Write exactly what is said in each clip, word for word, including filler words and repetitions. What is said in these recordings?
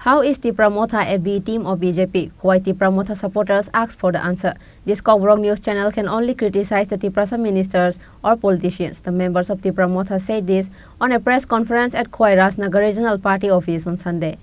How is Tipra Motha a B team of B J P? Khowai Tipra Motha supporters ask for the answer. This Kokborok news channel can only criticize the Tiprasa ministers or politicians. The members of Tipra Motha said this on a press conference at Khowai Rajnagar Regional Party office on Sunday.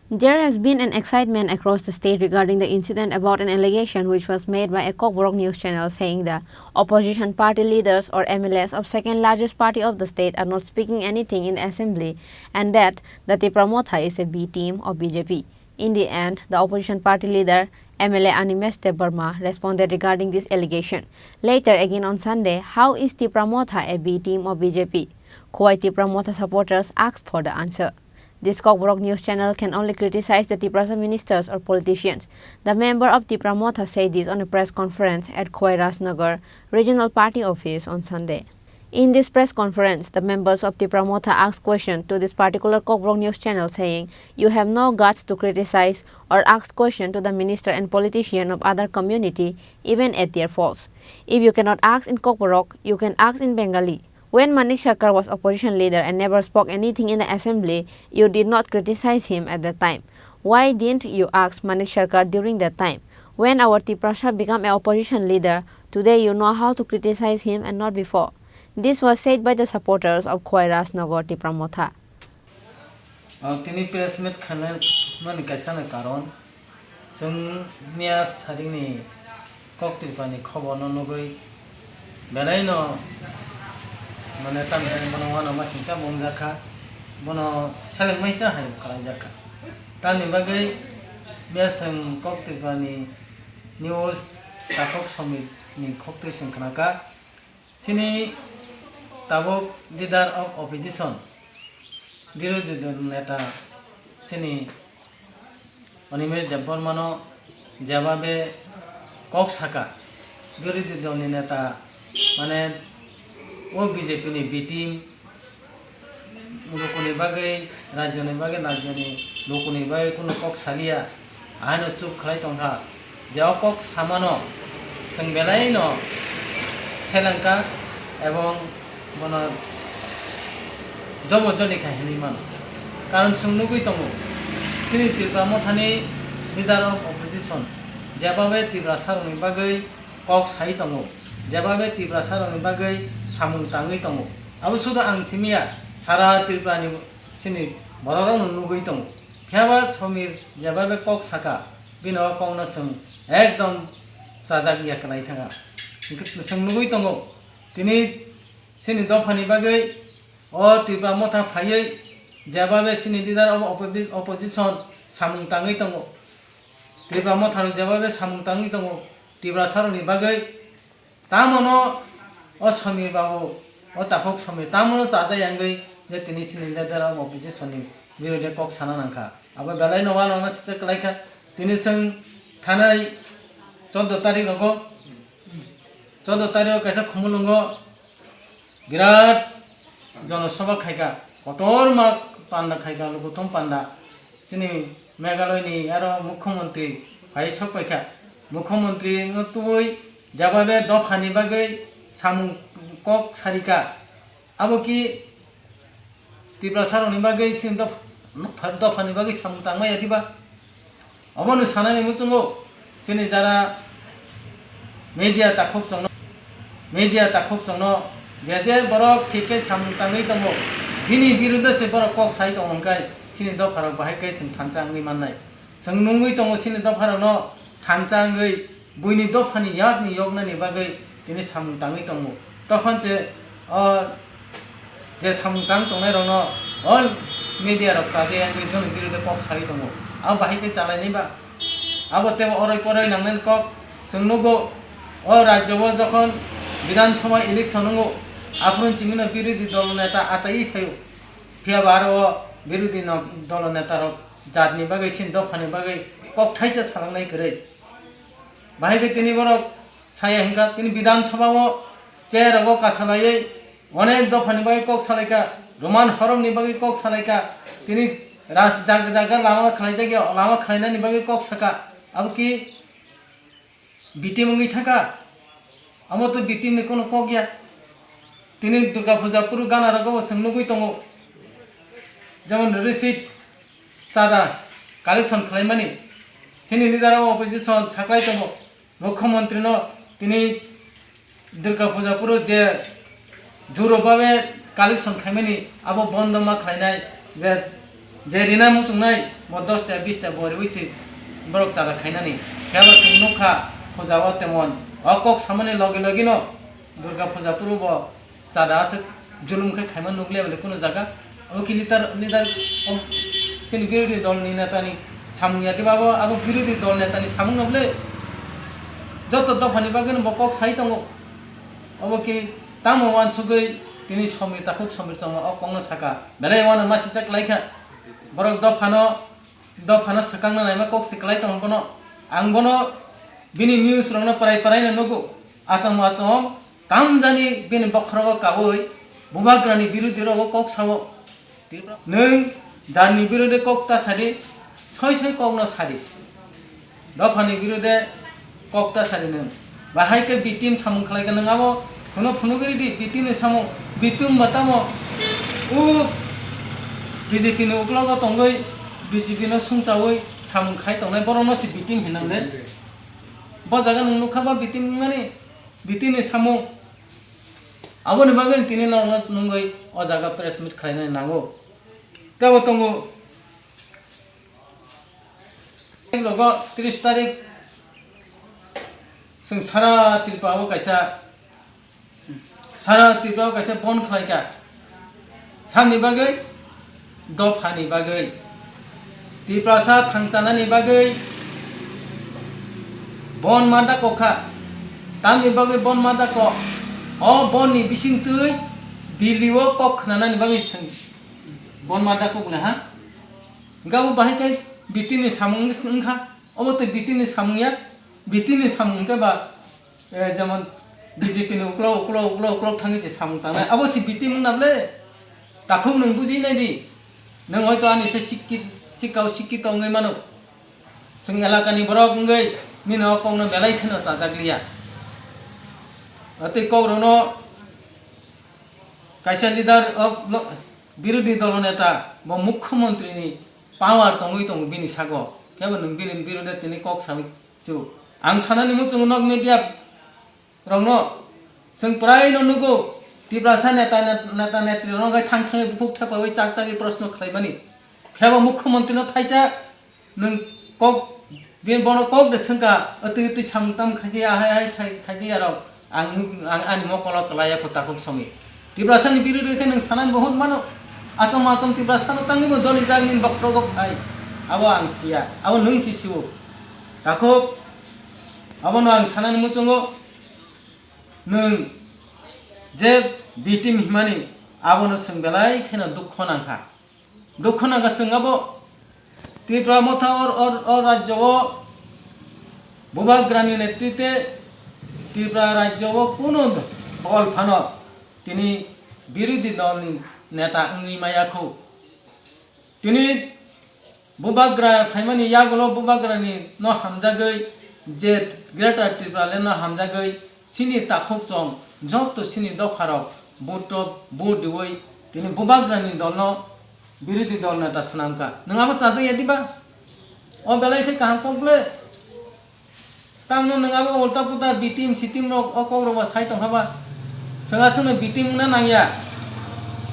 There has been an excitement across the state regarding the incident about an allegation which was made by a Kokborok news channel saying the opposition party leaders or M L As of second largest party of the state are not speaking anything in the assembly and that the Tipra Motha is a B team of B J P. In the end, the opposition party leader, M L A Animesh Debbarma, responded regarding this allegation. Later again on Sunday, how is Tipra Motha a B team of B J P? Khowai Tipra Motha supporters asked for the answer. This Kokborok news channel can only criticize the Tiprasa ministers or politicians. The member of Tipra Motha said this on a press conference at Khowai Rajnagar Regional Party office on Sunday. In this press conference, the members of Tipra Motha asked question to this particular Kokborok news channel saying, "You have no guts to criticize or ask question to the minister and politician of other community, even at their faults. If you cannot ask in Kokborok, you can ask in Bengali. When Manik Sarkar was opposition leader and never spoke anything in the assembly, you did not criticize him at that time. Why didn't you ask Manik Sarkar during that time? When our Tiprasa become a opposition leader, today you know how to criticize him and not before." This was said by the supporters of Khowai Rajnagar Tipra Motha. Ang tini press meet khaimani kaisa ni karon, chwng miya saringni Kok Tripani khoborno nugwi belaino, mane, tamni bono uanama singcha bo wngjakha, bono selengmaisa hai khlaijakha. Tamni bagwi miya chwng Kok Tripani news takhuk somit ni khoktwi chwng khnakha. Chini tabuk leader of opposition, birodhi dol neta, chini Animesh Debbarmano jebabe kok saka, birodhi dolni neta, mane, o B J P ni B team, lukuni bagwi, rajyoni bagwi, rajyoni lukuni bagwi kunu kok saliya, ahaino chup khlai tongkha. Je o kok samano chwng belaino selengkha ebong bono jobo joli kha hinwi mano. Karon chwng nugwi tongo, chini Tipra Mothani leader of opposition jebabe Tiprasarokni bagwi kok sai tongo, jebabe Tiprasarokni bagwi samung tangwi tongo. Abo sudu ang simiya, sara Tripurani chini bororokno nugwi tongo. Phiyaba Somir jebabe kok saka, bini o kokno chwng ekdom chajak ya kwlai thangkha. Hwnkhe chwng nugwi tongo, tini chini dophani bagwi o Tipra Motha phaiwi jebabe chini leader of opposi-, opposition samung tangwi tongo. Tipra Motha rok jebabe samung tangwi tongo Tiprasarokni bagwi. Tamono o Somir babu, o takhuk Somir, tamono chajak yangwi je tini chini leader of opposition ni birodhe kok sana nangkha. Abo belai no uanama sijak kwlaikha. Tini chwng thanai chordo tarik rogo, chordo tarik o kaisa Khumulwngo birat jonosabha khaikha, kotorma panda khaikha, lukuthum panda. Chini Meghalaya ni aro mukhyamantri phai sok paikha. Mukhyamantri no tubui jebabe dophani bagwi samung kok sarikha. Abo ki Tiprasarokni bagwi chini doph-, dophani bagwi samung tangmaya diba? Obono sanani muchungo chini jara media takhuk chwngno, media takhuk chwngno je je borok thik khe samung tangwi tongo, bini biruddhe se borok kok sai tongo hwnkhe chini dopharok bahai khe chwng thansa wngwi mannai. Chwng nungwi tongo chini dopharokno thansa wngwi buini dophani yakni yoknani bagwi tini samung tangwi tongo. Tophan se o je samung tang tongnai rokno all media rok chajakya wngwi bini biruddhe kok sawi tongo. Abo bahai khe chalainai ba? Abo teibo oroi poroi nangnai kok. Chwng nugo o rajyo o jokhon Bidhan Sabha election wngo, aphuru chimino birodhi dol neta achaiwi phaio. Phiya ba aro o birodhi no-, dol neta rok jatni bagwi, chini dophani bagwi kok thaisa salangnai kwrwi. Bahai khe tini borok saya hwnkha, tini Bidhan Sabha o chair rogo kasalaiwi onek dophani bagwi kok salaikha, Roman horomni bagwi kok salaikha, tini ras-, jaga jaga lama khlaijak ya, lama khlainani bagwi kok saka, abo ki B team wngwi thangkha? Amo to B team ni kono kok ya. Tini Durga Puja phuru gana rogo bo chwng nugwi tongo. Jemon receipt chada, collection khlaimani, chini leader of opposition saklai tongo, mukhyamantri no tini Durga Puja phuru je juro babe collection khaimani abo bondo ma khlainai, je, je rina muchungnai mo dos ta bis ta bo riwi se borok chada khainani. Phiya ba chwng nukha puja o temon o kok samani logi logi no Durga Puja phuru bo chada aswk julum khe khaima nukliya bole kuno jaga. Abo khe leader, leader o chini birodhi dol ni neta ni samung ya diba abo, abo birodhi dol neta ni samung no bole joto dopha ni bagwi no bo kok sai tongo. Obo khe tamo uansugwi tini Somir, takhuk Somir Chongma o kokno saka. Belai uano masicha kwlai kha. Borok dophano, dophano swkangna naima kok se kwlai tongo bono. Ang bono bini news rokno prai prai no nugo. Achom achom tamjani bini bokhorogo kaui bubagrani birodhi rogo kok sao. Nwng jarni birodhe kok ta sadi, soi soi kokno sadi. Dophani birodhe kok ta sadi nwng. Bahai khe B T M samung khlai khe nwng abo phunuk phunuk ridi, B T M ni samung, B T M ba tamo u B J P ni uklogo tongwi, B J P no sungchaui samung khai tongnai, borokno se B T M hinang de. Bo jaga nwng nukha ba B T M wngmani, B T M ni samung. Aboni bagwi tini norokno nungwi o jaga press meet khlainani nango. Tei bo tongo. Logo tris tarik chwng sara Tripura o kaisa, sara Tripura o kaisa bon khlaikha. Samni bagwi, dophani bagwi, Tiprasa thangchanani bagwi bon mada kokha. Tamni bagwi bon mada kok? O bonni bisingtwi Delhi o kok khnanani bagwi chwng bon mada kok le ha? Hingke abo bahai khe B T ni samung wngkha. Obo tei B T ni samung ya. B T ni samung hingke ba, eh, jemon B J P ni uklok, uklok, uklok, uklok thangwi se samung tangnai. Abo se B T wngna ble? Takhuk nwng bujinai di. Nwng hoito ani se sikki-, sikkao sikkito wngwi mano. Chwng elakani borok wngwi nini o kokno belai kheno chajakliya. Tei kokrokno kaisa leader of lo-, birodhi dolo neta bo mukhyamantri ni power tongwi tongo bini sago. Kebo nwng bini birodhe tini kok sawi su. Ang sanani muchungo nok media rokno chwng prai no nugo, Tiprasa neta, net-, neta netri rok hai thang thang bukhuk thepawi chak chagwi proshno khlaimani. Kebo mukhyamantri no thaisa nwng kok, bini bono kok de swngkha, atwi atwi samung tam khaijaya, hai hai khai-, khaijaya rok. Ang nuk-, ang ani mokolo kwlaiya kho takhuk Somir. Tiprasa ni birodhe khe nwng sanani bo hwn mano. Atom atom Tiprasa no tangwi bo joli jak nini bokhorogo phai. Abo ang siya. Abo nwng si siwo. Takhuk, abono ang sanani muchungo nwng je B T M himani abono chwng belai kheno dukho nangkha. Dukho nangkha chwng abo Tripura motha or, or, or rajyo o Bubagrani netrite Tripura rajyo o kunu dol phano tini birodhi dol ni neta wngwi maya kho. Tini Bubagra phaimani yagulo Bubagrani no hamjagwi je Greater Tripura le no hamjagwi chini takhuk chong joto chini dopharok vote rok vote riwi tini Bubagrani dolno birodhi dol neta swnamkha. Nwng abo chajakya diba? O belai khe kaham kok le. Tamno nwng abo ulta puta B T M C T M rok o kok rok ba sai tongkha ba. Chwng aswkno B T M wngna nangya.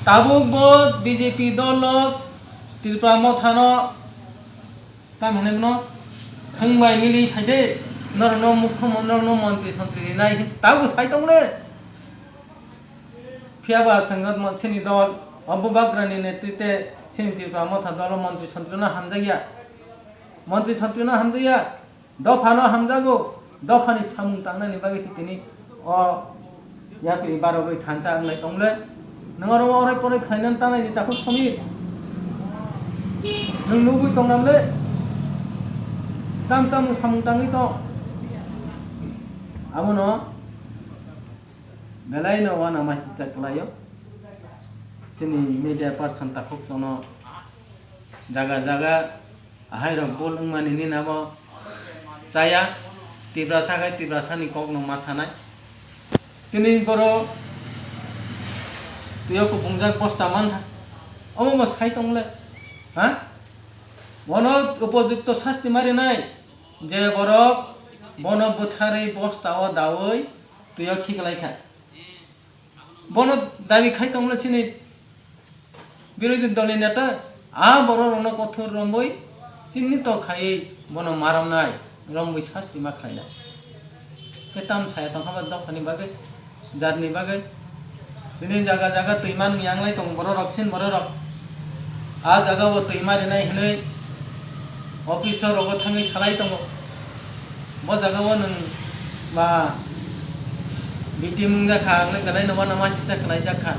Tabuk bo B J P dol rok Tripura mothano tam hinwi no chwng bai mili phai de. Norokno mukhyamon-, norokno montri sontri rinai hinwi tabuk sai tong le. Phiya ba chwng chini dol o Bubagrani netrite chini Tripura motha dol o montri sontri no hamjakya. Montri sontri no hamjakya. Dophano hamjago, dophani samung tangnani bagwi se tini o yapri barogwi thansa wnglai tongle. Nwng oro orai porai khlainani tanai di takhuk Somir. Nwng nugwi tongnam le. Tam tam samung tangwi tong. Abono belai no wana masicha kwlaio. Chini media person takhuk chono jaga jaga Ahai rok bol wngmani nini abo chaya, Tiprasa khai Tiprasani kokno ma sanai. Tini boro twiyo kupungjak bosta mankha. Omo bo sai tongle, ha? Bono upojukto sasti ma rinai, je borok bono bwtharwi bostao daui twio khiklaikha. Bono dabi khai tongmani chini birodhi dolni neta, a bororokno kothor romwi chinito khaiwi bono ma romnai, romwi sasti ma khlainai. Khe tam saya tongkha ba dophani bagwi, jatni bagwi. Bini jaga jaga twi man yanglai tongo bororok, sin bororok. A jaga o twi ma rinai hinwi officer rogo thangwi salai tongo. Bo jaga o nwng ba B T mung jakha, ang belai no uanama sisa khlai jakha.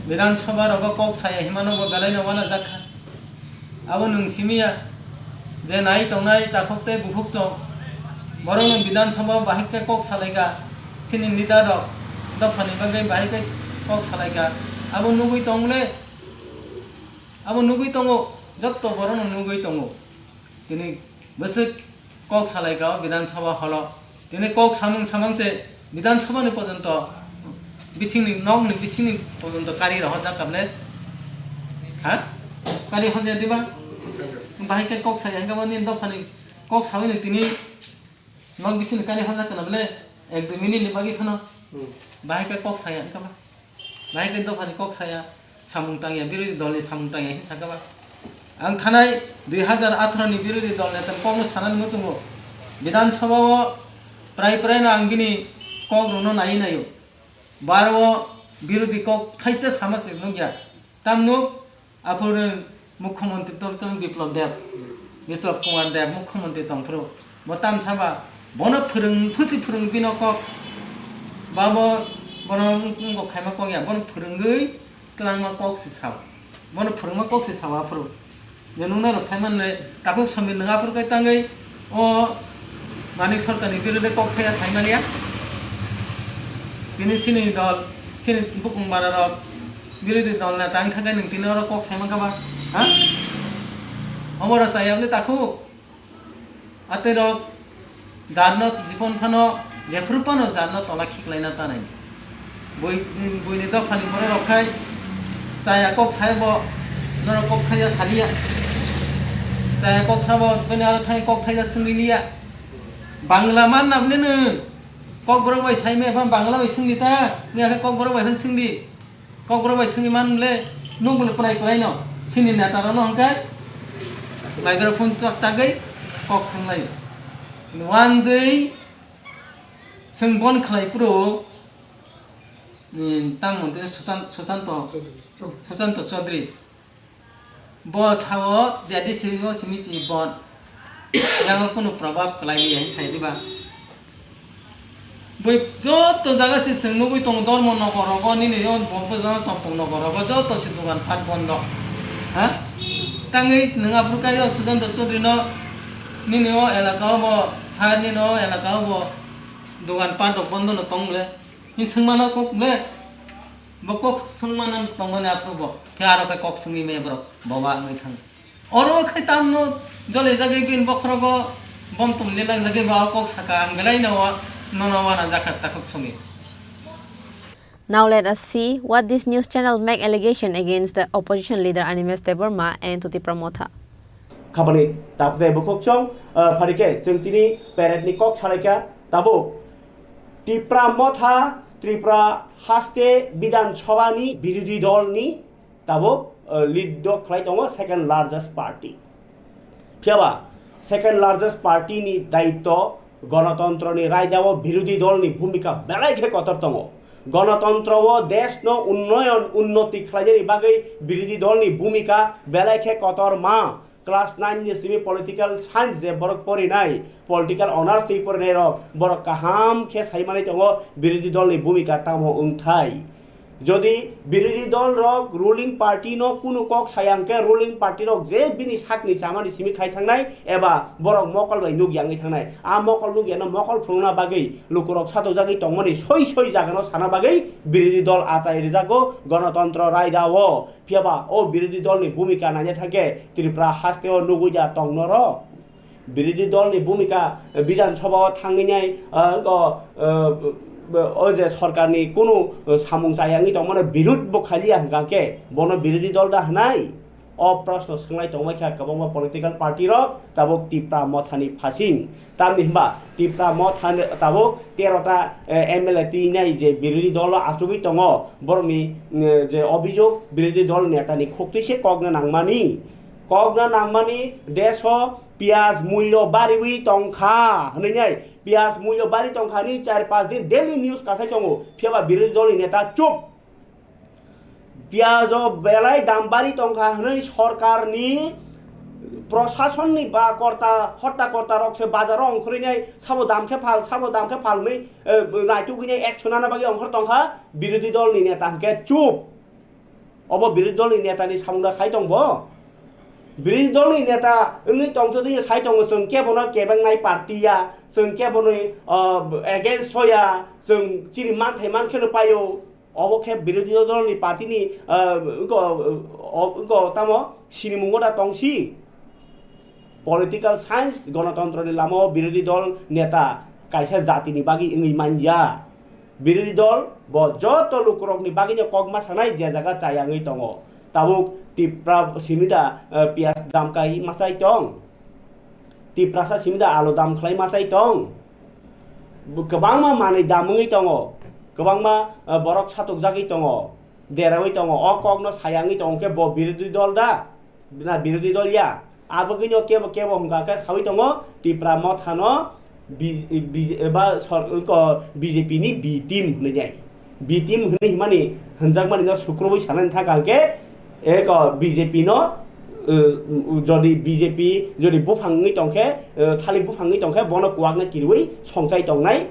Bidhan Sabha rogo kok saya himano bo belai no uana jakha. Abo nwng simi ya, je nai tongnai takhuk tei bukhuk chwng. Borok nwng Bidhan Sabha o bahai khe kok salaikha, chini leader rok dophani bagwi bahai khe kok salaikha. Abo nugwi tong le, abo nugwi tongo, jotto borok no nugwi tongo. Tini bwswk kok salaikha o Bidhan Sabha holo. Tini kok samung samang se Bidhan Sabha ni pojonto bisingni nokni bisingni pojonto kari rohorjak kable. Ha? Kari honjak diba? Bahai khe kok saya hingke bo nini dophani kok sawi ni tini nok bisingni kari honjak kana bole ek dui minute ni bagwi phano. Hmm. Bahai khe kok saya hingke ba? Bahai khe dophani kok saya, samung tangya, birodhi dolni samung tangya hinwi sakha ba? Ang thanai dui hazar atharo ni birodhi dol neta ni kokno sanani muchungo. Bidhan Sabha o prai prai no ang bini kok rokno naiwi naio. Baro o birodhi kok thaisa sama se nukya. Tamno aphuru Mukhyamantri tongkha Biplab Deb, Biplab Kumar Deb Mukhyamantri tongphuru. Bo tamsa ba bono phwrwng, phusi phwrwng bino kok. Ba bo bono wng-, wngkok khaima kok ya, bono phwrwngwi twlangma kok se sao. Bono phwrwngma kok se sao aphuru. Je nung norok sai manle, takhuk Somir nwng aphuru kai tangwi o Manik Sarkarni birodhe kok thaya sai manya. Tini chini dol, chini bukung bara rok birodhi dol neta wngkha khe nwng tini oro kok sai mankha ba? Ha? Omo rok chaya bwle takhuk? Atwi rok jarno jibon phano jephru phano jarno tola khiklaina tanai. Bui, buini dophani borok rok khai chaya kok sai bo norok kok thaya saliya. Chaya kok sabo bini aro thai kok thaya swngwi liya. Bangla man na bwle nwng? Kokborok bai sai me phan Bangla bai swngdi ta, wngya khe Kokborok bai phan swngdi. Kokborok bai swngwi man le, nung bole prai prai no, sini neta rok no hwnkhe microphone chak chagwi kok swnglaio. Wanjwi swng bon khlai phuru, ni tamo tei Suchan-, Suchanto, Suchanto Chaudhary. Bo sao, jadi simi o simi chi bon. Yango kunu probab kwlai ya, sai diba? Bui joto jaga se chwng nugwi tongo, dormo nokor rogo, nini o bo, bo joto chompong nokor rogo, joto se dogan pat bondo. Ha? Tangwi nwng aphuru kai o Sudendra Chaudhary no, nini o elaka o bo, sir nini o elaka o bo, dogan pat rok bondo no tong le. Ni swngmano kok le. Bo kok swngmano tongmani aphuru bo. Khe aro khe kok swngwi me borok. Boba wngwi thang. Oro khai tamno jole jagwi bin bokhorogo bom tum lilang jagwi ba kok saka ang belai no wa-, nono wana jakha takhuk sumi. Now let us see what this news channel make allegation against the opposition leader Animesh Debbarma and Tipra Motha. Khabani tapde bukhuk chong, ah, pharikhe chwng tini parade ni kok salaikha tabuk Tipra Motha, Tripura haste Bidhan Sabha ni birodhi dol ni tabuk, uh, lead o khlai tongo second largest party. Phiyaba second largest party ni daityo gonotontro ni raida o birodhi dol ni bhumika belai khe kotor tongo. Gonotontro o desh no unnoyon, unnoti khlainani bagwi birodhi dol ni bhumika belai khe kotor ma. Class nine ni simi political science je borok porinai, political honours twi porinai rok, borok kaham khe sai manwi tongo birodhi dol ni bhumika tamo wngthai. Jodi birodhi dol rok ruling party no kunu kok saya hwnkhe, ruling party rok je bini sakni chamani simi khai thangnai eba borok mokol bai nukya wngwi thangnai, a mokol nukya no mokol phunukna bagwi lukurok satojagwi tongmani soi soi jaga no sana bagwi birodhi dol achai rijago gonotontro raida o. Phiyaba o birodhi dol ni bhumika naina thangkhe Tripura haste o nugwi ya tong norok. Birodhi dol ni bhumika, eh, Bidhan Sabha o thangwi nai, ah, go, eh, o je sorkar ni kunu, eh, samung chaya wngwi tongmano birud bo khaliya hwnkha khe bono birodhi dol da hwnai? O proshno swnglai tongbai kha kwbangma political party rok tabuk Tipra Mothani phasing. Tamni hwnba Tipra Motha tabuk tero ta, eh, M L A twinai je birodhi dolo achugwi tongo, borokni, eh, je obhijog birodhi dol netani khuktwi se kokna nangmani. Kokna nangmani deso piyaj mulyo bariwi tongkha hwnwi nai, piyaj mulyo bari tongkha hwnwi char panch din daily news kasai tongo, phiyaba birodhi dolni neta chup. Piyajo belai dam bari tongkha hwnwi sorkarni, prosasonni ba korta, hotta korta rok se bazaro ongkhorwi nai, sabo dam khe phal, sabo dam khe phal hwnwi, eh, naitugwi nai action nana bagwi ongkhor tongkha, birodhi dolni neta hwnkhe chup. Obo birodhi dolni netani samung da khai tong bo? Birodhi dolni neta wngwi tongtwtwi khai tongo, chwng kebono kebengnai party ya, chwng keboni, ah, against o ya, chwng chini manthai mankheno paio. Obo khe birodhi dolni party ni, ah, wngko, o-, wngko tamo sinimungo da tongsi. Political science, gonotontroni lamao birodhi dol neta kaisa jatini bagwi wngwi manya. Birodhi dol bo joto lukurokni bagwino kok ma sanai, je jaga chaya wngwi tongo. Tabuk Tipra simi da, eh, piyaj dam kai ma chai tong? Tiprasa simi da alu dam khlai ma chai tong? Bo kwbangma manwi dam wngwi tongo, kwbangma, eh, borok satokjagwi tongo, derawi tongo. O kokno saya wngwi tongo khe bo birodhi dol da? Na birodhi dol ya? Abogwino kebo kebo hwnka khe sawi tongo, Tipra Mothano B-, B-, eba sor-, ko B J P ni B team hwnwi nai. B team hwnwi himani hwnjakmani no sukrubui sanani thangka hwnkhe, eko B J P no, eh, jodi B J P jodi buphang wngwi tongkhe, eh, thalik buphang wngwi tongkhe bono kuwakno kiriui songchai tongnai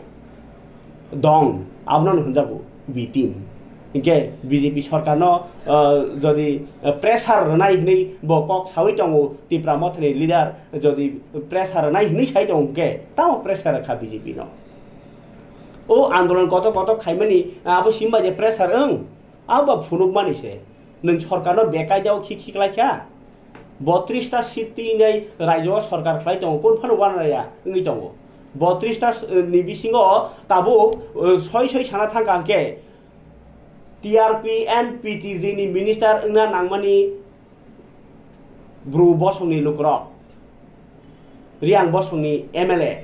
dong, abono hwnjago B team. Hinkhe B J P sorkarno, ah, jodi, ah, pressure rwnai hwnwi bo kok sawi tongo, Tipra Mothani leader jodi pressure rwnai hwnwi sai tongo, hinkhe tamo pressure rwkha B J P no? O andolon kotor kotor khaimani, abo simba je pressure wng, abo ba phunukmani se. Nwng sorkarno bekaidao khi khi klaikha. Botris ta seat twi nai raijo o sorkar khlai tongo, kun phano uanarya wngwi tongo. Botris ta, eh, ni bisingo tabuk, eh, soi soi sana thangka hwnkhe T R P and P T G ni minister wngna nangmani Bru Bosongni lukurok, Riang Bosongni M L A,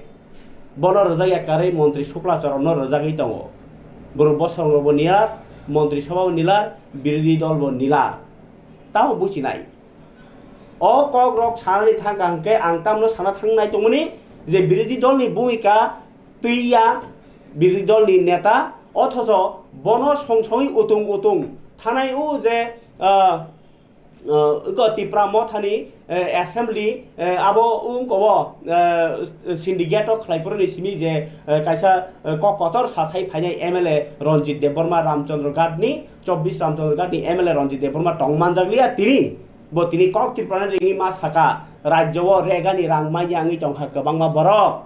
bono rwjak ya karwi montri Sukla Choron no rwjagwi tongo. Bru Bosong bo nilar, montri sobha bo nilar, birodhi dol bo nilar. Tamo buchinai. O kok rok sanani thangka hwnkhe ang tamno sana thangnai tongmani je birodhi dolni bhumika twiya, birodhi dolni neta, othocho bono song songwi utung utung thanai o je, ah, ah, eko Tipra Mothani, eh, assembly, eh, abo wngko o, eh, syndicate o khlai phuruni simi je, eh, kaisa, eh, kok kotor sasai phainai M L A Ranjit Debbarma Ramchandra Ghat ni, chobbish Ramchandra Ghat ni M L A Ranjit Debbarma tong manjakliya tini. Bo tini kok Tripura ni ringwi ma saka, rajyo o regani rang manya wngwi tongkha kwbangma borok.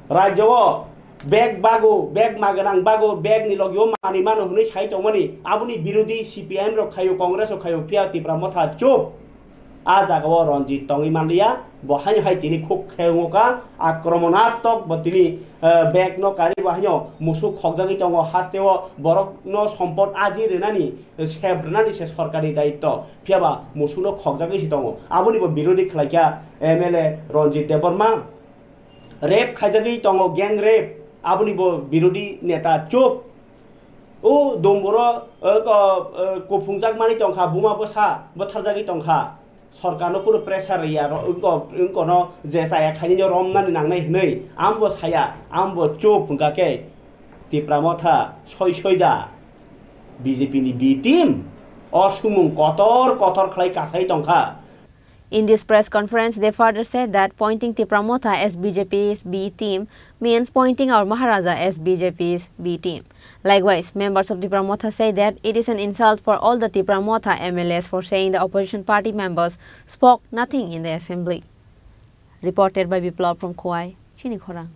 Rajyo o bag bago, bag maganang bago, bag ni logi o manwi mano hwnwi sai tongmani, aboni birodhi C P I M rok khaio, Congress rok khaio, phiya Tipra Motha chup. A jaga o Ranjit tongwi manliya, bo haino hai tini khuk khe wngkha, akramonatok bo tini, eh, bag no kari bo haino musuk khokjagwi tongo, haste o borok no sompot aji rwnani, sep rwnani se sorkar ni daitto, phiya ba musuk no khokjagwi se tongo. Aboni bo birodhi khlaikha M L A Ranjit Debbarma. Rape khaijagwi tongo, gang rape, aboni bo birodhi neta chup. O domboro, o ko, o kophungjak mani tongkha, buma bwsa bwtharjagwi tongkha. Sorkarno kunu pressure rwya, ro-, wngko, wngkono je chaya khainino romnani nangnai hwnwi, ambo saya, ambo chup hwnkha khe Tipra Motha soi soi da B J P ni B team. O sumung kotor kotor khlai kasai tongkha. In this press conference, they further said that pointing Tipra Motha as B J P's B team means pointing our Maharaja as B J P's B team. Likewise, members of Tipra Motha say that it is an insult for all the Tipra Motha M L As for saying the opposition party members spoke nothing in the assembly. Reported by Biplab from Khowai, Chini Khorang.